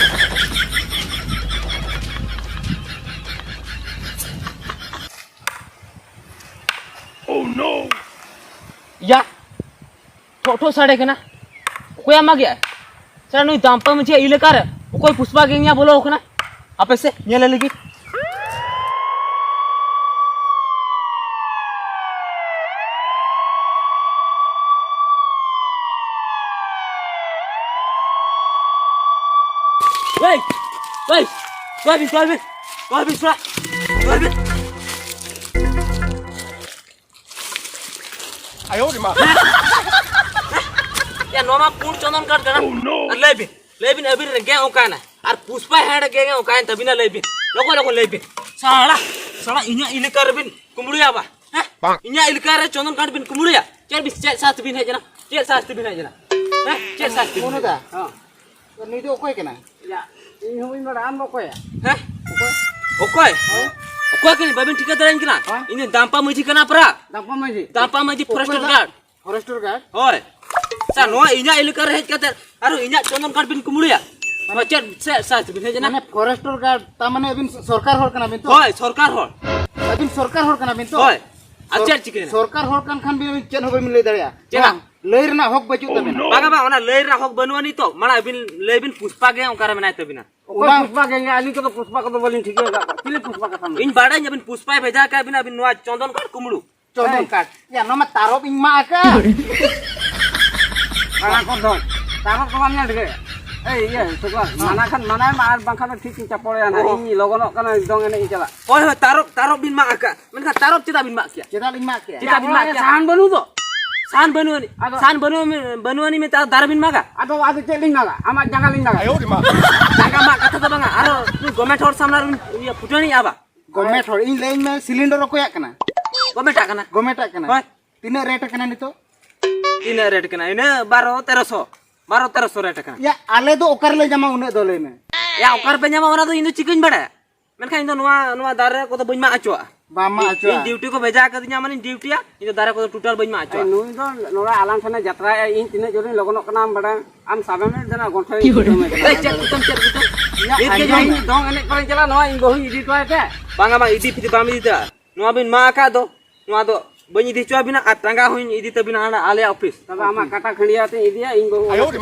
ᱭᱟ, ᱴᱷᱚᱜ ᱴᱷᱚᱜ ᱥᱟᱰᱮ ᱠᱟᱱᱟ᱾ ᱚᱠᱚᱭᱟᱜ ᱢᱟᱜᱮᱜᱼᱟ? ᱥᱟᱞᱟ ᱱᱩᱭ ᱫᱟᱢᱯᱟ ᱢᱟᱹᱡᱷᱤᱭᱟᱜ ᱮᱞᱟᱠᱟ ᱨᱮ ᱚᱠᱚᱭ ᱯᱩᱥᱯᱟ ᱜᱮᱝ ᱧᱟ ᱵᱚᱞᱚ ᱟᱠᱟᱱᱟ? ᱦᱟᱯᱮ ᱥᱮ, ᱧᱮᱞᱮ ᱞᱟᱹᱜᱤᱫ᱾ ᱮᱭ! ᱮᱭ! ᱛᱚᱞ ᱵᱤᱱ, ᱛᱚᱞ ᱵᱤᱱ, ᱛᱚᱞ ᱵᱤᱱ, ᱛᱚᱞ ᱵᱤᱱ᱾ ᱟᱭᱳ ᱨᱮ ᱢᱟ᱾ ᱭᱟ, ᱱᱚᱣᱟ ᱢᱟ ᱯᱩᱸᱰ ᱪᱚᱱᱫᱚᱱ ᱠᱟᱴ ᱠᱟᱱᱟ᱾ Oh, no. ᱟᱨ ᱞᱟᱹᱭ ᱵᱤᱱ, ᱞᱟᱹᱭ ᱵᱤᱱ, ᱟᱹᱵᱤᱱ ᱨᱮᱸᱜᱮᱡ ᱚᱠᱟᱭᱮᱱᱟ? ᱟᱨ ᱯᱩᱥᱯᱟ ᱦᱮᱲ ᱜᱮ ᱚᱠᱟᱭᱮᱱ ᱛᱟᱹᱵᱤᱱᱟ? ᱞᱟᱹᱭ ᱵᱤᱱ, ᱞᱚᱜᱚᱱ ᱞᱚᱜᱚᱱ ᱞᱟᱹᱭ ᱵᱤᱱ᱾ ᱥᱟᱲᱟ, ᱥᱟᱲᱟ, ᱤᱧᱟᱹᱜ ᱮᱞᱟᱠᱟ ᱨᱮᱵᱤᱱ ᱠᱩᱢᱵᱽᱲᱩᱭᱟ ᱵᱟ? ᱦᱮᱸ? ᱵᱟᱝ᱾ ᱤᱧᱟᱹᱜ ᱮᱞᱟᱠᱟ ᱨᱮ ᱪᱚᱱᱫᱚᱱ ᱠᱟᱴ ᱵᱤᱱ ᱠᱩᱢᱵᱽᱲᱩᱭᱟ? ᱪᱮᱫ ᱵᱤᱱ, ᱪᱮᱫ ᱥᱟᱥᱛᱤ ᱵᱤᱱ ᱦᱮᱡ ᱮᱱᱟ? ᱪᱮᱫ ᱥᱟᱥᱛᱤ ᱵᱤᱱ ᱦᱮᱡ ᱮᱱᱟ? ᱦᱮᱸ? ᱪᱮᱫ ᱥᱟᱥᱛᱤ ᱵᱤᱱ ᱢᱚᱱᱩ ᱦᱮᱡ ᱫᱟ᱾ ᱮᱱᱟ? ᱦᱚᱸ᱾ ᱛᱚ ᱱᱩᱭ ᱫᱚ ᱚᱠᱚᱭ ᱠᱟᱱᱟᱭ? ᱭᱟ, ᱤᱧ ᱦᱚᱸ ᱵᱟᱹᱧ ᱵᱟᱲᱟᱭᱟ, ᱟᱢ ᱫᱚ ᱚᱠᱚᱭᱟ? ᱦᱮᱸ? ᱚᱠᱚᱭ? ᱚᱠᱚᱭ? ᱦᱮᱸ? ᱚᱠᱚᱭ ᱠᱟᱱᱟᱧ? ᱵᱟᱵᱤᱱ ᱴᱷᱤᱠᱟᱹ ᱫᱟᱲᱮᱭᱟᱹᱧ ᱠᱟᱱᱟ? ᱦᱮᱸ? ᱤᱧ ᱫᱚ ᱫᱟᱢᱯᱟ ᱢᱟᱹᱡᱷᱤ ᱠᱟᱱᱟ ᱯᱨᱟ᱾ ᱫᱟᱢᱯᱟ ᱢᱟᱹᱡᱷᱤ? ᱫᱟᱢᱯᱟ ᱢᱟᱹᱡᱷᱤ, ᱚᱠᱚᱭ forester ᱫᱚ? Guard᱾ Forester Guard? ᱦᱳᱭ᱾ ᱥᱟᱨ, ᱱᱚᱣᱟ ᱤᱧᱟᱹᱜ ᱮᱞᱟᱠᱟ ᱨᱮ ᱦᱮᱡ ᱠᱟᱛᱮ ᱟᱨᱚ ᱤᱧᱟᱹᱜ ᱪᱚᱱᱫᱚᱱ ᱠᱟᱴ ᱵᱤᱱ ᱠᱩᱢᱵᱽᱲᱩᱭᱟ? ᱱᱚᱣᱟ ᱪᱮᱫ, ᱪᱮᱫ ᱥᱟᱥᱛᱤ ᱵᱤᱱ ᱦᱮᱡ ᱮᱱᱟ? ᱢᱟᱱᱮ forester guard, ᱛᱟ ᱢᱟᱱᱮ ᱟᱹᱵᱤᱱ ᱥᱚᱨᱠᱟᱨ ᱦᱚᱲ ᱠᱟᱱᱟ ᱵᱤᱱ ᱛᱚ? ᱦᱳᱭ, ᱥᱚᱨᱠᱟᱨ ᱦᱚᱲ᱾ ᱟᱹᱵᱤᱱ ᱥᱚᱨᱠᱟᱨ ᱦᱚᱲ ᱠᱟᱱᱟ ᱵᱤᱱ ᱛᱚ? ᱦᱳᱭ᱾ ᱟᱨ ᱥᱚᱨ-, ᱪᱮᱫ ᱪᱤᱠᱟᱹᱭᱮᱱᱟ? ᱥᱚᱨᱠᱟᱨ ᱦᱚᱲ ᱠᱟᱱ ᱠᱷᱟᱱ ᱵᱤᱱ ᱟᱹᱵᱤᱱ ᱪᱮᱫ ᱦᱚᱸ ᱵᱟᱹᱵᱤᱱ ᱞᱟᱹᱭ ᱫᱟᱲᱮᱭᱟᱜᱼᱟ᱾ ᱪᱮᱫᱟᱜ? ᱵᱟᱝ? ᱞᱟᱹᱭ ᱨᱮᱱᱟᱜ ᱦᱚᱠ ᱵᱟᱹᱪᱩᱜ ᱛᱟᱵᱮᱱᱟ᱾ ᱵᱟᱝᱟ, ᱵᱟᱝ, ᱚᱱᱟ ᱞᱟᱹᱭ ᱨᱮᱱᱟᱜ ᱦᱚᱠ ᱵᱟᱹᱱᱩᱜ ᱟᱹᱱᱤᱡ ᱛᱚ᱾ ᱢᱟᱲᱟᱝ ᱟᱹᱵᱤᱱ ᱞᱟᱹᱭ ᱵᱤᱱ, ᱯᱩᱥᱯᱟ ᱜᱮ ᱚᱠᱟᱨᱮ ᱢᱮᱱᱟᱭ ᱛᱟᱹᱵᱤᱱᱟ? ᱚᱠᱚᱭ ᱚᱱᱟ ᱯᱩᱥᱯᱟ ᱜᱮ? ᱟᱹᱞᱤᱧ ᱠᱚᱫᱚ ᱯᱩᱥᱯᱟ ᱠᱚᱫᱚ ᱵᱟᱹᱞᱤᱧ ᱴᱷᱤᱠᱟᱹ ᱟᱠᱟᱫ ᱠᱚᱣᱟ᱾ ᱪᱤᱞᱤ ᱯᱩᱥᱯᱟ ᱠᱟᱛᱷᱟ ᱢᱮᱱᱟᱜᱼᱟ? ᱤᱧ ᱵᱟᱲᱟᱭᱟᱹᱧ ᱟᱹᱵᱤᱱ ᱯᱩᱥᱯᱟᱭ ᱵᱷᱮᱡᱟ ᱟᱠᱟᱫ ᱵᱤᱱᱟ, ᱟᱹᱵᱤᱱ ᱱᱚᱣᱟ ᱪᱚᱸᱫᱚᱱ ᱠᱟᱴ ᱠᱩᱢᱲᱩ᱾ ᱪᱚᱸᱫᱚᱱ ᱦᱮᱸ᱾ ᱠᱟᱴ? ᱭᱟ, ᱱᱚᱣᱟ ᱢᱟ ᱛᱟᱨᱚᱵ ᱤᱧ ᱢᱟᱜ ᱟᱠᱟᱫ᱾ ᱵᱟᱲᱟ ᱠᱚ ᱫᱚ᱾ ᱛᱟᱨᱚᱵ ᱫᱚ ᱵᱟᱢ ᱧᱮᱞ ᱴᱷᱤᱠᱟᱹᱭᱟ? ᱮᱭ, ᱤᱭᱟᱹ, ᱥᱩᱠᱨᱟ, ᱢᱟᱱᱟ ᱠᱷᱟᱱ ᱢᱟᱱᱟᱭ ᱢᱮ, ᱟᱨ ᱵᱟᱝᱠᱷᱟᱱ ᱫᱚ ᱴᱷᱤᱠ ᱤᱧ ᱪᱟᱯᱚᱲᱮᱭᱟ ᱱᱟᱦᱟᱜ᱾ ᱚ᱾ ᱤᱧ ᱞᱚᱜᱚᱱᱚᱜ ᱠᱟᱱᱟ, ᱫᱚᱝ ᱮᱱᱮᱡ ᱤᱧ ᱪᱟᱞᱟᱜ᱾ ᱦᱳᱭ, ᱦᱳᱭ, ᱛᱟᱨᱚᱵ, ᱛᱟᱨᱚᱵ ᱵᱤᱱ ᱢᱟᱜ ᱟᱠᱟᱫ᱾ ᱢᱮᱱᱠᱷᱟᱱ ᱛᱟᱨᱚᱵ ᱪᱮᱫᱟᱜ ᱵᱤᱱ ᱢᱟᱜ ᱠᱮᱭᱟ? ᱪᱮᱫᱟᱜ ᱞᱤᱧ ᱢᱟᱜ ᱠᱮᱭᱟ? ᱪᱮᱫᱟᱜ ᱵᱤᱱ ᱢᱟᱜ ᱠᱮᱭᱟ? ᱥᱟᱦᱟᱱ ᱵᱟᱹᱱᱩᱜ ᱫᱚ᱾ ᱥᱟᱦᱟᱱ ᱵᱟᱹᱱᱩᱜ ᱟᱹᱱᱤᱡ᱾ ᱟᱫᱚ ᱥᱟᱦᱟᱱ ᱵᱟᱹᱱᱩᱜ ᱟᱹᱱᱤᱡ, ᱵᱟᱹᱱᱩᱜ ᱟᱹᱱᱤᱡ ᱢᱮᱱᱛᱮ ᱟᱨ ᱫᱟᱨᱮ ᱵᱤᱱ ᱢᱟᱜᱟ? ᱟᱫᱚ, ᱟᱫᱚ ᱪᱮᱫ ᱞᱤᱧ ᱢᱟᱜᱟ? ᱟᱢᱟᱜ ᱡᱟᱸᱜᱟ ᱞᱤᱧ ᱢᱟᱜᱟ᱾ ᱡᱟᱸᱜᱟ ᱢᱟᱜ ᱠᱟᱛᱷᱟ ᱫᱚ ᱵᱟᱝᱟ, ᱟᱨᱚ ᱱᱩᱭ ᱜᱚᱢᱮᱴ ᱦᱚᱲ ᱥᱟᱢᱱᱟ ᱨᱮ ᱤᱭᱟᱹ ᱯᱷᱩᱴᱟᱹᱱᱤᱡ ᱟᱵᱟ᱾ ᱜᱚᱢᱮᱴ ᱦᱚᱲ, ᱤᱧ ᱞᱟᱹᱭᱟᱹᱧ ᱢᱮ, ᱥᱤᱞᱤᱱᱰᱟᱨ ᱚᱠᱚᱭᱟᱜ ᱠᱟᱱᱟ? ᱜᱚᱢᱮᱴᱟᱜ ᱠᱟᱱᱟ᱾ ᱜᱚᱢᱮᱴᱟᱜ ᱠᱟᱱᱟ᱾ ᱦᱳᱭ᱾ ᱛᱤᱱᱟᱹᱜ ᱨᱮᱴ ᱠᱟᱱᱟ ᱱᱤᱛᱚᱜ? ᱛᱤᱱᱟᱹᱜ ᱨᱮᱴ ᱠᱟᱱᱟ? ᱤᱱᱟᱹ ᱵᱟᱨᱚ ᱛᱮᱨᱚᱥᱚ, ᱵᱟᱨᱚ ᱛᱮᱨᱚᱥᱚ ᱨᱮᱴ ᱠᱟᱱᱟ᱾ ᱭᱟ, ᱟᱞᱮ ᱫᱚ ᱚᱠᱟ ᱨᱮᱞᱮ ᱧᱟᱢᱟ ᱩᱱᱟᱹᱜ ᱫᱚ, ᱞᱟᱹᱭ ᱢᱮ? ᱭᱟ, ᱚᱠᱟ ᱨᱮᱯᱮ ᱧᱟᱢᱟ ᱚᱱᱟ ᱫᱚ ᱤᱧ ᱫᱚ ᱪᱤᱠᱟᱹᱧ ᱵᱟᱲᱟᱭᱟ? ᱢᱮᱱᱠᱷᱟᱱ ᱤᱧ ᱫᱚ ᱱᱚᱣᱟ, ᱱᱚᱣᱟ ᱫᱟᱨᱮ ᱠᱚᱫᱚ ᱵᱟᱹᱧ ᱢᱟᱜ ᱦᱚᱪᱚᱣᱟᱜᱼᱟ᱾ ᱵᱟᱢ ᱢᱟᱜ ᱤᱧ, ᱦᱚᱪᱚᱣᱟᱜᱼᱟ? ᱤᱧ ᱰᱤᱭᱩᱴᱤ ᱠᱚ ᱵᱷᱮᱡᱟ ᱟᱠᱟᱫᱤᱧᱟ, ᱢᱟᱱᱮᱧ ᱰᱤᱭᱩᱴᱤᱭᱟ, ᱤᱧ ᱫᱚ ᱫᱟᱨᱮ ᱠᱚᱫᱚ ᱴᱳᱴᱟᱞ ᱵᱟᱹᱧ ᱢᱟᱜ ᱟᱭ, ᱦᱚᱪᱚᱣᱟᱜᱼᱟ᱾ ᱱᱩᱭ ᱫᱚ ᱱᱚᱰᱮ ᱟᱞᱟᱝ ᱴᱷᱮᱱᱮ ᱡᱟᱛᱨᱟᱭᱟ, ᱤᱧ ᱛᱤᱱᱟᱹᱜ ᱡᱳᱨᱤᱧ ᱞᱚᱜᱚᱱᱚᱜ ᱠᱟᱱᱟ ᱟᱢ ᱵᱟᱲᱟᱭᱟᱢ? ᱟᱢ ᱥᱟᱵᱮ ᱢᱮ, ᱫᱮᱱᱟ ᱜᱚᱱᱴᱷᱮ ᱤᱧ ᱠᱩᱴᱟᱹᱢᱮ ᱠᱟᱱᱟ᱾ ᱮᱭ, ᱪᱮᱫ ᱠᱩᱴᱟᱹᱢ, ᱪᱮᱫ ᱠᱩᱴᱟᱹᱢ? ᱤᱭᱟ, ᱱᱤᱛ ᱜᱮ ᱟᱸᱡᱚᱢ ᱡᱩᱫᱤ ᱢᱮ᱾ ᱤᱧ ᱫᱚᱝ ᱮᱱᱮᱡ ᱠᱚᱨᱮᱧ ᱪᱟᱞᱟᱜᱼᱟ, ᱱᱚᱣᱟ ᱤᱧ ᱵᱟᱹᱦᱩᱧ ᱤᱫᱤ ᱦᱚᱴᱚ ᱟᱭ ᱛᱮ? ᱵᱟᱝᱟ, ᱵᱟᱝ, ᱤᱫᱤ ᱯᱷᱤᱫᱤ ᱵᱟᱢ ᱤᱫᱤ ᱫᱟ᱾ ᱱᱚᱣᱟ ᱵᱤᱱ ᱢᱟᱜ ᱟᱠᱟᱫ ᱫᱚ, ᱱᱚᱣᱟ ᱫᱚ ᱵᱟᱹᱧ ᱤᱫᱤ ᱦᱚᱪᱚ ᱟᱵᱤᱱᱟ, ᱟᱨ ᱴᱟᱸᱜᱟ ᱦᱚᱸᱧ ᱤᱫᱤ ᱛᱟᱵᱤᱱᱟ ᱦᱟᱸᱰᱮ ᱟᱞᱮᱭᱟᱜ ᱚᱯᱷᱤᱥ᱾ ᱛᱚᱵᱮ ᱟᱢᱟᱜ ᱠᱟᱴᱟ ᱠᱷᱟᱹᱲᱤᱭᱟᱹ ᱟᱛᱮᱧ ᱤᱫᱤᱭᱟ, ᱤᱧ ᱵᱟᱹᱦᱩ ᱚᱞᱚᱜ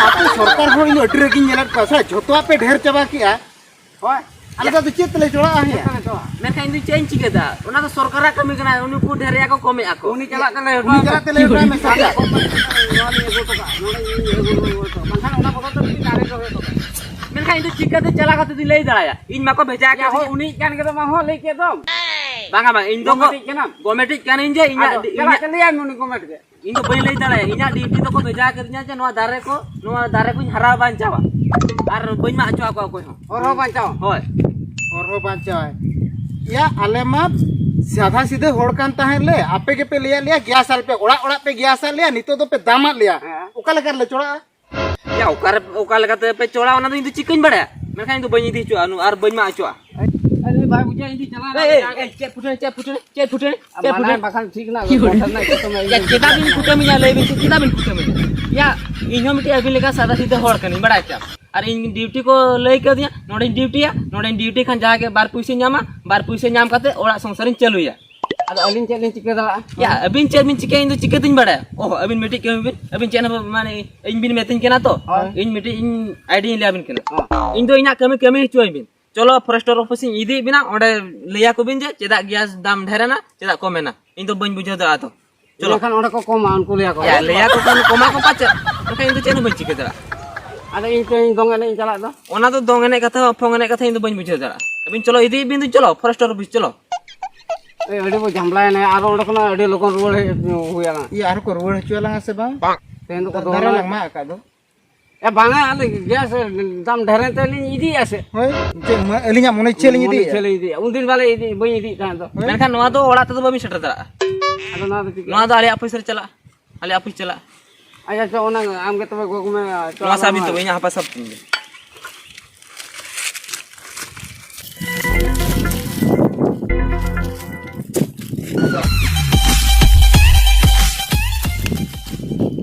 ᱟᱯᱮ ᱥᱚᱨᱠᱟᱨ ᱦᱚᱲ ᱤᱧ ᱟᱹᱰᱤ ᱨᱟᱹᱜᱤᱧ ᱧᱮᱞᱮᱫ ᱠᱚᱣᱟ ᱥᱮ, ᱡᱷᱚᱛᱚᱣᱟᱜ ᱯᱮ ᱰᱷᱮᱨ ᱪᱟᱵᱟ ᱠᱮᱜᱼᱟ᱾ ᱦᱳᱭ᱾ ᱟᱞᱮ ᱫᱚ ᱟᱫᱚ ᱪᱮᱫ ᱛᱮᱞᱮ ᱪᱚᱲᱟᱜᱼᱟ ᱦᱮᱸ? ᱪᱮᱫ ᱛᱮᱞᱮ ᱪᱚᱲᱟᱜᱼᱟ? ᱢᱮᱱᱠᱷᱟᱱ ᱤᱧ ᱫᱚ ᱪᱮᱫ ᱤᱧ ᱪᱤᱠᱟᱹ ᱫᱟ? ᱚᱱᱟ ᱫᱚ ᱥᱚᱨᱠᱟᱨᱟᱜ ᱠᱟᱹᱢᱤ ᱠᱟᱱᱟ, ᱩᱱᱠᱩ ᱰᱷᱮᱨᱮᱜᱼᱟ ᱠᱚ, ᱠᱚᱢᱮᱜᱼᱟ ᱠᱚ᱾ ᱩᱱᱤ ᱪᱟᱞᱟᱜ ᱛᱮᱞᱮ ᱩᱱᱤ ᱦᱚᱴᱚ ᱪᱟᱞᱟᱜ ᱛᱮᱞᱮ ᱦᱚᱴᱚ ᱟᱭ ᱢᱮ, ᱥᱚᱨᱠᱟᱨ᱾ ᱱᱚᱣᱟ ᱞᱤᱧ ᱟᱹᱜᱩ ᱦᱚᱴᱚ ᱠᱟᱜᱼᱟ, ᱱᱚᱰᱮ ᱤᱧ ᱟᱹᱜᱩ ᱦᱚᱴᱚ ᱠᱟᱜᱼᱟ᱾ ᱵᱟᱝᱠᱷᱟᱱ ᱚᱱᱟ ᱵᱚᱫᱚᱞ ᱛᱮ ᱢᱤᱫᱴᱤᱡ ᱫᱟᱨᱮ ᱨᱚᱦᱚᱭ ᱦᱚᱴᱚ ᱠᱟᱜᱼᱟ᱾ ᱢᱮᱱᱠᱷᱟᱱ ᱤᱧ ᱫᱚ ᱪᱤᱠᱟᱹᱛᱮ ᱪᱟᱞᱟᱣ ᱠᱟᱛᱮ ᱫᱚᱧ ᱞᱟᱹᱭ ᱫᱟᱲᱮᱭᱟᱜᱼᱟ? ᱤᱧ ᱢᱟᱠᱚ ᱵᱷᱮᱡᱟ ᱭᱟ ᱠᱟᱫᱤᱧᱟ᱾ ᱦᱳ, ᱩᱱᱤ ᱠᱟᱱ ᱜᱮᱫᱚ ᱢᱟ ᱦᱚᱸ ᱞᱟᱹᱭ ᱠᱮᱫ ᱫᱚᱢ᱾ ᱵᱟᱝᱟ, ᱵᱟᱝ, ᱤᱧ ᱫᱚ ᱜᱚᱢᱮᱴᱤᱡ ᱠᱟᱱᱟᱢ? ᱜᱚᱢᱮᱴᱤᱡ ᱠᱟᱹᱱᱟᱹᱧ ᱡᱮ ᱤᱧᱟᱹᱜ ᱟᱫᱚ ᱰᱤ-, ᱪᱟᱞᱟᱜ ᱤᱧᱟᱹᱜ ᱛᱮ ᱞᱟᱹᱭᱟᱭ ᱢᱮ ᱩᱱᱤ ᱜᱚᱢᱮᱴ ᱜᱮ᱾ ᱤᱧ ᱫᱚ ᱵᱟᱹᱧ ᱞᱟᱹᱭ ᱫᱟᱲᱮᱭᱟᱜᱼᱟ᱾ ᱤᱧᱟᱹᱜ ᱰᱤᱭᱩᱴᱤ ᱫᱚᱠᱚ ᱵᱷᱮᱡᱟ ᱠᱟᱫᱤᱧᱟ ᱡᱮ ᱱᱚᱣᱟ ᱫᱟᱨᱮ ᱠᱚ, ᱱᱚᱣᱟ ᱫᱟᱨᱮ ᱠᱚᱧ ᱦᱟᱨᱟ ᱵᱟᱧᱪᱟᱣᱟ᱾ ᱟᱨ ᱵᱟᱹᱧ ᱢᱟᱜ ᱦᱚᱪᱚ ᱟᱠᱚᱣᱟ ᱚᱠᱚᱭ ᱦᱚᱸ᱾ ᱦᱚᱨ ᱦᱚᱸ ᱵᱟᱧᱪᱟᱣᱟ᱾ ᱦᱳᱭ᱾ ᱦᱚᱨ ᱦᱚᱸ ᱵᱟᱧᱪᱟᱣᱟ᱾ ᱭᱟ, ᱟᱞᱮ ᱢᱟ ᱥᱟᱫᱷᱟ ᱥᱤᱫᱷᱟᱹ ᱦᱚᱲ ᱠᱟᱱ ᱛᱟᱦᱮᱸᱫ ᱞᱮ, ᱟᱯᱮ ᱜᱮᱯᱮ ᱞᱟᱹᱭᱟᱫ ᱞᱮᱭᱟ ᱜᱮᱥ ᱟᱞᱯᱮ, ᱚᱲᱟᱜ ᱚᱲᱟᱜ ᱯᱮ ᱜᱮᱥ ᱟᱫ ᱞᱮᱭᱟ, ᱱᱤᱛᱚᱜ ᱫᱚᱯᱮ ᱫᱟᱢᱟᱫ ᱞᱮᱭᱟ᱾ ᱦᱮᱸ᱾ ᱚᱠᱟ ᱞᱮᱠᱟ ᱨᱮᱞᱮ ᱪᱚᱲᱟᱜᱼᱟ? ᱭᱟ, ᱚᱠᱟᱨᱮ, ᱚᱠᱟ ᱞᱮᱠᱟᱛᱮ ᱯᱮ ᱪᱚᱲᱟᱣ, ᱚᱱᱟ ᱫᱚ ᱤᱧ ᱫᱚ ᱪᱤᱠᱟᱹᱧ ᱵᱟᱲᱟᱭᱟ? ᱢᱮᱱᱠᱷᱟᱱ ᱤᱧ ᱫᱚ ᱵᱟᱹᱧ ᱤᱫᱤ ᱦᱚᱪᱚᱣᱟᱜᱼᱟ, ᱱᱩ-, ᱟᱨ ᱵᱟᱹᱧ ᱢᱟᱜ ᱦᱚᱪᱚᱣᱟᱜᱼᱟ᱾ ᱟᱨᱮ ᱵᱷᱟᱭ, ᱵᱩᱡᱷᱟᱹᱣ, ᱤᱧ ᱫᱚ ᱪᱟᱞᱟᱣ ᱮᱭ, ᱮᱭ, ᱞᱮᱱᱟ᱾ ᱮᱭ, ᱪᱮᱫ ᱯᱷᱩᱴᱟᱹᱱ, ᱪᱮᱫ ᱯᱷᱩᱴᱟᱹᱱ, ᱪᱮᱫ ᱯᱷᱩᱴᱟᱹᱱ? ᱢᱟᱱᱟᱣ ᱵᱟᱠᱷᱟᱱ ᱴᱷᱤᱠ ᱱᱟ, ᱜᱚᱴᱟ ᱨᱮᱱᱟᱜ ᱡᱚᱛᱚ ᱢᱮ᱾ ᱭᱟ, ᱪᱮᱫᱟᱜ ᱵᱤᱱ ᱠᱩᱴᱟᱹᱢᱤᱧᱟ, ᱞᱟᱹᱭ ᱵᱤᱱ ᱥᱮ, ᱪᱮᱫᱟᱜ ᱵᱤᱱ ᱠᱩᱴᱟᱹᱢᱤᱧᱟ? ᱭᱟ, ᱤᱧ ᱦᱚᱸ ᱢᱤᱫᱴᱤᱡ ᱟᱹᱵᱤᱱ ᱞᱮᱠᱟ ᱥᱟᱫᱟ ᱥᱤᱫᱟᱹ ᱦᱚᱲ ᱠᱟᱹᱱᱟᱹᱧ, ᱵᱟᱲᱟᱭ ᱠᱮᱫᱟᱢ᱾ ᱟᱨ ᱤᱧ ᱰᱤᱭᱩᱴᱤ ᱠᱚ ᱞᱟᱹᱭ ᱠᱟᱣᱫᱤᱧᱟ, ᱱᱚᱰᱮᱧ ᱰᱤᱭᱩᱴᱤᱭᱟ, ᱱᱚᱰᱮᱧ ᱰᱤᱭᱩᱴᱤ ᱠᱷᱟᱱ ᱡᱟᱦᱟᱸ ᱜᱮ ᱵᱟᱨ ᱯᱩᱭᱥᱟᱹᱧ ᱧᱟᱢᱟ, ᱵᱟᱨ ᱯᱩᱭᱥᱟᱹ ᱧᱟᱢ ᱠᱟᱛᱮ ᱚᱲᱟᱜ ᱥᱚᱝᱥᱟᱨᱤᱧ ᱪᱟᱹᱞᱩᱭᱟ᱾ ᱟᱫᱚ ᱟᱹᱞᱤᱧ ᱪᱮᱫ ᱞᱤᱧ ᱪᱤᱠᱟᱹ ᱫᱟᱲᱮᱭᱟᱜᱼᱟ? ᱭᱟ, ᱟᱹᱵᱤᱱ ᱪᱮᱫ ᱵᱤᱱ ᱪᱤᱠᱟᱹᱭᱟ, ᱤᱧ ᱫᱚ ᱪᱤᱠᱟᱹᱛᱤᱧ ᱵᱟᱲᱟᱭᱟ? ᱚᱦ, ᱟᱹᱵᱤᱱ ᱢᱤᱫᱴᱤᱡ ᱠᱟᱹᱢᱤ ᱵᱤᱱ, ᱟᱹᱵᱤᱱ ᱪᱮᱫ ᱦᱚᱸ ᱢᱟᱱᱮ ᱤᱧ ᱵᱤᱱ ᱢᱮᱛᱟᱹᱧ ᱠᱟᱱᱟ ᱛᱚ? ᱦᱳᱭ᱾ ᱤᱧ ᱢᱤᱫᱴᱤᱡ ᱤᱧ ᱟᱭᱰᱤᱭᱟᱧ ᱞᱟᱹᱭ ᱟᱵᱤᱱ ᱠᱟᱱᱟ᱾ ᱦᱚᱸ᱾ ᱤᱧ ᱫᱚ ᱤᱧᱟᱹᱜ ᱠᱟᱹᱢᱤ ᱠᱟᱹᱢᱤ ᱦᱚᱪᱚᱭ ᱵᱤᱱ᱾ ᱪᱚᱞᱚ, ᱯᱷᱚᱨᱮᱥᱴ ᱚᱯᱷᱤᱥ ᱤᱧ ᱤᱫᱤᱭᱮᱫ ᱵᱤᱱᱟ, ᱚᱸᱰᱮ ᱞᱟᱹᱭ ᱟᱠᱚ ᱵᱤᱱ ᱡᱮ ᱪᱮᱫᱟᱜ ᱜᱮᱥ ᱫᱟᱢ ᱰᱷᱮᱨ ᱮᱱᱟ, ᱪᱮᱫᱟᱜ ᱠᱚᱢ ᱮᱱᱟ? ᱤᱧ ᱫᱚ ᱵᱟᱹᱧ ᱵᱩᱡᱷᱟᱹᱣ ᱫᱟᱲᱮᱭᱟᱜᱼᱟ ᱛᱚ᱾ ᱪᱚᱞᱚ᱾ ᱮᱱᱠᱷᱟᱱ ᱚᱸᱰᱮ ᱠᱚ ᱠᱚᱢᱟ, ᱩᱱᱠᱩ ᱞᱟᱹᱭ ᱟᱠᱚ᱾ ᱭᱟ, ᱞᱟᱹᱭ ᱟᱠᱚ ᱠᱷᱟᱱ ᱠᱚᱢᱟ ᱠᱚ ᱯᱟᱪᱮᱫ, ᱢᱮᱱᱠᱷᱟᱱ ᱤᱧ ᱫᱚ ᱪᱮᱫ ᱦᱚᱸ ᱵᱟᱹᱧ ᱪᱤᱠᱟᱹ ᱫᱟᱲᱮᱭᱟᱜᱼᱟ᱾ ᱟᱫᱚ ᱤᱧ ᱛᱚ ᱤᱧ ᱫᱚᱝ ᱮᱱᱮᱡ ᱤᱧ ᱪᱟᱞᱟᱜ ᱫᱚ᱾ ᱚᱱᱟ ᱫᱚ ᱫᱚᱝ ᱮᱱᱮᱡ ᱠᱟᱛᱷᱟ, ᱯᱷᱚᱝ ᱮᱱᱮᱡ ᱠᱟᱛᱷᱟ ᱤᱧ ᱫᱚ ᱵᱟᱹᱧ ᱵᱩᱡᱷᱟᱹᱣ ᱫᱟᱲᱮᱭᱟᱜᱼᱟ᱾ ᱟᱹᱵᱤᱱ ᱪᱚᱞᱚ, ᱤᱫᱤᱭᱮᱫ ᱵᱤᱱ ᱫᱚ, ᱪᱚᱞᱚ, ᱯᱷᱚᱨᱮᱥᱴ ᱚᱯᱷᱤᱥ ᱪᱚᱞᱚ᱾ ᱮᱭ, ᱟᱹᱰᱤ ᱵᱚ ᱡᱷᱟᱢᱞᱟᱭᱮᱱᱟ, ᱟᱨᱚ ᱚᱸᱰᱮ ᱠᱷᱚᱱᱟᱜ ᱟᱹᱰᱤ ᱞᱚᱜᱚᱱ ᱨᱩᱣᱟᱹᱲ ᱦᱮᱡ ᱦᱩᱭ ᱟᱞᱟᱝ᱾ ᱤᱭᱟᱹ, ᱟᱨᱦᱚᱸ ᱠᱚ ᱨᱩᱣᱟᱹᱲ ᱦᱚᱪᱚ ᱟᱞᱟᱝᱟ ᱥᱮ ᱵᱟᱝ? ᱛᱮᱦᱮᱧ ᱫᱚᱠᱚ ᱫᱟᱨᱮ ᱫᱚᱦᱚ ᱞᱟᱝ ᱢᱟᱜ ᱟᱠᱟᱫ ᱫᱚ᱾ ᱮ, ᱵᱟᱝᱟ, ᱟᱞᱮ ᱜᱮᱥ ᱫᱟᱢ ᱰᱷᱮᱨᱮᱱ ᱛᱮ ᱞᱤᱧ ᱤᱫᱤᱭᱮᱫᱼᱟ ᱥᱮ᱾ ᱦᱳᱭ, ᱪᱮᱫ ᱢᱟ-, ᱟᱹᱞᱤᱧᱟᱜ ᱢᱚᱱᱮ ᱤᱪᱪᱷᱟᱹ ᱞᱤᱧ ᱢᱚᱱᱮ ᱤᱫᱤᱭᱮᱫᱼᱟ᱾ ᱤᱪᱪᱷᱟᱹ ᱞᱤᱧ ᱤᱫᱤᱭᱮᱫᱼᱟ᱾ ᱩᱱᱫᱤᱱ ᱵᱟᱞᱮ ᱤᱫᱤ, ᱵᱟᱹᱧ ᱤᱫᱤᱭᱮᱫ ᱛᱟᱦᱮᱸᱫ ᱫᱚ᱾ ᱦᱳᱭ᱾ ᱢᱮᱱᱠᱷᱟᱱ ᱱᱚᱣᱟ ᱫᱚ ᱚᱲᱟᱜ ᱛᱮᱫᱚ ᱵᱟᱹᱵᱤᱱ ᱥᱮᱴᱮᱨ ᱫᱟᱲᱮᱭᱟᱜᱼᱟ᱾ ᱟᱫᱚ ᱱᱚᱣᱟ ᱫᱚ ᱪᱤᱠᱟᱹ? ᱱᱚᱣᱟ ᱫᱚ ᱟᱞᱮᱭᱟᱜ ᱚᱯᱷᱤᱥ ᱨᱮ ᱪᱟᱞᱟᱜᱼᱟ, ᱟᱞᱮᱭᱟᱜ ᱚᱯᱷᱤᱥ ᱪᱟᱞᱟᱜᱼᱟ᱾ ᱟᱪᱪᱷᱟ, ᱟᱪᱪᱷᱟ, ᱚᱱᱟ ᱟᱢ ᱜᱮ ᱛᱚᱵᱮ ᱜᱚᱜᱽ ᱢᱮ, ᱪᱟᱞᱟᱜ ᱱᱚᱣᱟ ᱥᱟᱵ ᱢᱮ ᱵᱤᱱ ᱦᱟᱸᱜ᱾ ᱛᱚᱵᱮ, ᱤᱧᱟᱹᱜ ᱦᱟᱯᱟ ᱥᱟᱵ ᱛᱤᱧ ᱵᱤᱱ᱾